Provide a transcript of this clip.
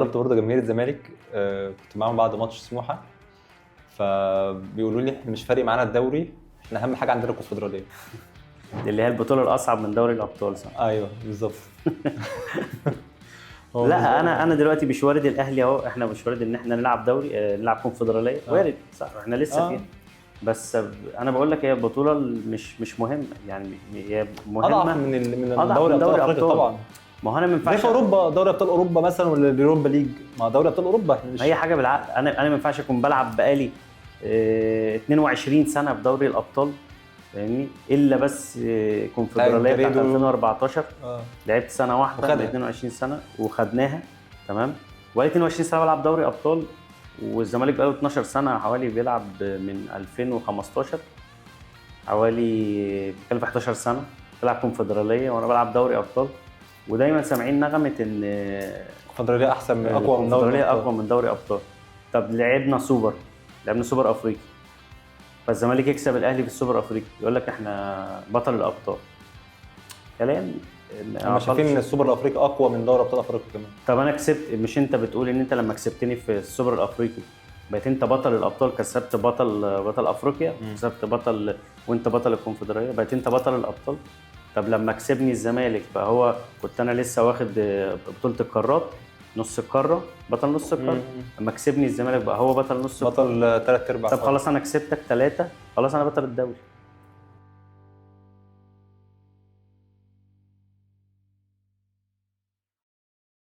استغربت برضه جماهير الزمالك، كنت معاهم بعد ماتش سموحه، فبيقولوا لي احنا مش فارق معانا الدوري، احنا اهم حاجة عندنا الكونفدراليه. اللي هي البطولة الاصعب من دوري الابطال، صح؟ ايوه بالظبط. هو لا بالنسبة انا دلوقتي مش وارد الاهلي اهو، احنا مش وارد ان احنا نلعب دوري، نلعب كونفدراليه. وارد صح، احنا لسه فيها. بس انا بقول لك هي البطولة مش مهمة، يعني هي مهمة اضعف من من أضعف دوري من ابطال دوري افريقيا أبطال. طبعا. ما هو انا ما زي ينفعش في اوروبا، دوري ابطال اوروبا مثلا ولا ال Europa League، ما دوري ابطال اوروبا احنا مش ما هي حاجة بالعقل. انا ما ينفعش اكون بلعب بقالي 22 سنة في دوري الابطال، فاهمني؟ الا بس كونفدراليه بتاعت جريدو. 2014 لعبت سنة واحدة من وخدها. 22 سنة وخدناها، تمام. وبقالي 22 سنة بلعب دوري ابطال، والزمالك بقاله 12 سنة حوالي بيلعب من 2015، حوالي بتكلم في 11 سنة بلعب كونفدراليه وانا بلعب دوري ابطال. ودايما سامعين نغمة ان الكونفدراليه احسن من، اقوى من دوري الكونفدراليه الأبطال. اقوى من دوري ابطال. طب لعبنا سوبر، لعبنا سوبر افريقي، فالزمالك يكسب الاهلي في السوبر افريقي، يقول لك احنا بطل الابطال. كلام هم شايفين ان السوبر الافريقي اقوى من دوري ابطال افريقيا كمان. طب انا كسبت، مش انت بتقول ان انت لما كسبتني في السوبر الافريقي بقيت انت بطل الابطال؟ كسبت بطل افريقيا، كسبت بطل وانت بطل الكونفدراليه، بقيت انت بطل الابطال. طب لما كسبني الزمالك فهو كنت انا لسه واخد بطوله القارات، نص القارة، بطل نص القارة. لما كسبني الزمالك بقى هو بطل نص القارة. بطل ثلاث ارباع. طب خلاص انا كسبتك 3، خلاص انا بطل الدوري.